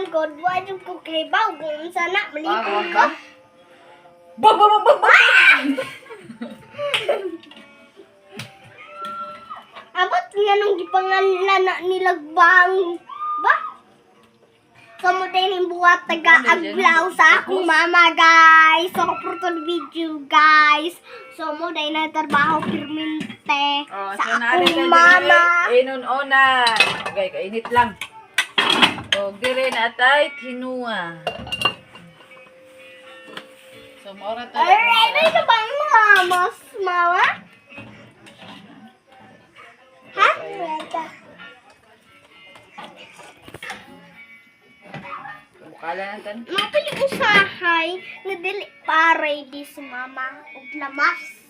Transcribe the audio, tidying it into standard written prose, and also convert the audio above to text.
Man god, wa jud ko kay baw kung unsa na malipong ko. Bam, bam, bam, bam, bam! Abot nga nung gipangalan na nilagbang ba? So mo din yung buhat taga aglaw sa akong mama, guys. So purtol video, guys. So mo din na trabaho permente Oh, sa so naari akong ka mama. dire, inon-onan. Okay, kainit lang. O, dire na atay, tinuwa. So, maura to. Ay, ready na ba ang mamas, mama? Ha? Bukala na tan. Mapili usahay nga dili pa ready si mama og lamas.